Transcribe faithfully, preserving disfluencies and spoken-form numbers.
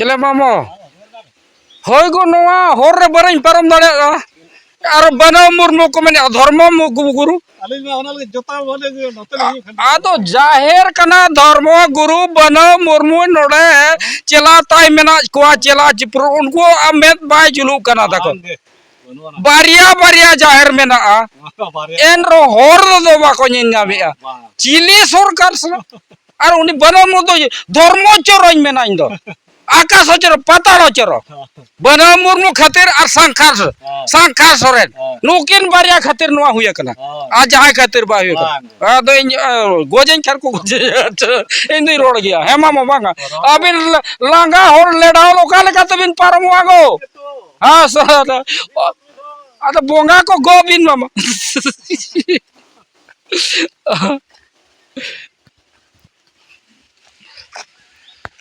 ᱪᱮᱞᱮ ᱢᱟᱢᱚ? ᱦᱳᱭ ᱜᱚ, ᱱᱚᱣᱟ ᱦᱚᱨ ᱨᱮ ᱵᱟᱹᱧ ᱯᱟᱨᱚᱢ ᱫᱟᱲᱮᱭᱟᱜᱼᱟ᱾ ᱟᱨ ᱵᱟᱱᱟᱹᱣ ᱢᱩᱨᱢᱩ ᱠᱚ ᱢᱮᱱᱮᱫᱼᱟ, ᱫᱷᱚᱨᱢᱚ ᱢᱩ-, ᱜᱩ-, ᱜᱩᱨᱩ᱾ ᱟᱹᱞᱤᱧ ᱢᱟ ᱚᱱᱟ ᱞᱟᱹᱜᱤᱫ ᱡᱚᱴᱟᱣ ᱵᱟᱹᱞᱤᱧ ᱟᱹᱜᱩᱭᱟ, ᱱᱚᱛᱮ ᱞᱤᱧ ᱦᱤᱡᱩᱜ ᱠᱟᱱᱟ᱾ ᱟᱫᱚ ᱡᱟᱦᱮᱨ ᱠᱟᱱᱟ ᱫᱷᱚᱨᱢᱚ ᱜᱩᱨᱩ ᱵᱟᱱᱟᱹᱣ ᱢᱩᱨᱢᱩ, ᱱᱚᱰᱮ ᱪᱮᱞᱟ ᱛᱟᱭ ᱢᱮᱱᱟᱜ ᱠᱚᱣᱟ, ᱪᱮᱞᱟ ᱪᱤᱯᱨᱩ, ᱩᱱᱠᱩ ᱟᱜ ᱢᱮᱫ ᱵᱟᱭ ᱡᱩᱞᱩᱜ ᱠᱟᱱᱟ ᱛᱟᱠᱚ᱾ ᱵᱟᱝ ᱜᱮ, ᱵᱟᱹᱱᱩᱜ ᱟᱱᱟ᱾ ᱵᱟᱨᱭᱟ ᱵᱟᱨᱭᱟ ᱡᱟᱦᱮᱨ ᱢᱮᱱᱟᱜᱼᱟ, ᱵᱟᱨᱭᱟ᱾ ᱮᱱ ᱨᱮᱦᱚᱸ ᱦᱚᱨ ᱨᱮᱫᱚ ᱵᱟᱠᱚ ᱧᱮᱞ ᱧᱟᱢᱮᱜᱼᱟ᱾ ᱵᱟᱝ᱾ ᱪᱤᱞᱤ ᱥᱚᱨᱠᱟᱨ ᱥᱟᱞᱟᱜ? ᱟᱨ ᱩᱱᱤ ᱵᱟᱱᱟᱹᱣ ᱢᱩᱨᱢᱩ ᱫᱚ ᱫᱷᱚᱨᱢᱚ ᱪᱚᱨᱚᱧ ᱢᱮᱱᱟ, ᱤᱧ ᱫᱚ ᱟᱠᱟᱥ ᱦᱚᱸ ᱪᱚᱨᱚ, ᱯᱟᱛᱟᱲ ᱦᱚᱸ ᱪᱚᱨᱚ᱾ ᱵᱟᱱᱟᱹᱣ ᱢᱩᱨᱢᱩ ᱠᱷᱟᱹᱛᱤᱨ ᱟᱨ ᱥᱟᱝᱠᱷᱟᱨ, ᱦᱮᱸ᱾ ᱥᱟᱝᱠᱷᱟᱨ ᱥᱚᱨᱮᱱ, ᱦᱮᱸ᱾ ᱱᱩᱠᱤᱱ ᱵᱟᱨᱭᱟ ᱠᱷᱟᱹᱛᱤᱨ ᱱᱚᱣᱟ ᱦᱩᱭ ᱟᱠᱟᱱᱟ᱾ ᱦᱮᱸ᱾ ᱟᱨ ᱡᱟᱦᱟᱸᱭ ᱠᱷᱟᱹᱛᱤᱨ ᱵᱟᱭ ᱦᱩᱭ ᱟᱠᱟᱱᱟ᱾ ᱵᱟᱝ᱾ ᱟᱫᱚ ᱤᱧ, ᱟᱸ, ᱜᱚᱡᱮᱧ ᱠᱷᱟᱱ ᱠᱚ ᱜᱚᱡᱮᱧᱟ᱾ ᱤᱧ ᱫᱩᱧ ᱨᱚᱲ ᱜᱮᱭᱟ᱾ ᱦᱮᱸ, ᱢᱟᱢᱚ, ᱵᱟᱝᱟ᱾ ᱨᱚᱲ᱾ ᱟᱹᱵᱤᱱ ᱞᱟ-, ᱞᱟᱸᱜᱟ ᱦᱚᱲ ᱞᱮᱰᱟᱣ ᱚᱠᱟ ᱞᱮᱠᱟ ᱛᱮᱵᱤᱱ ᱯᱟᱨᱚᱢᱚᱜᱼᱟ ᱜᱚ? ᱦᱮᱸ, ᱥᱟᱨ᱾ ᱟᱫᱚ ᱵᱚᱸᱜᱟ ᱠᱚ ᱜᱚ ᱵᱤᱱ, ᱢᱟᱢᱟ᱾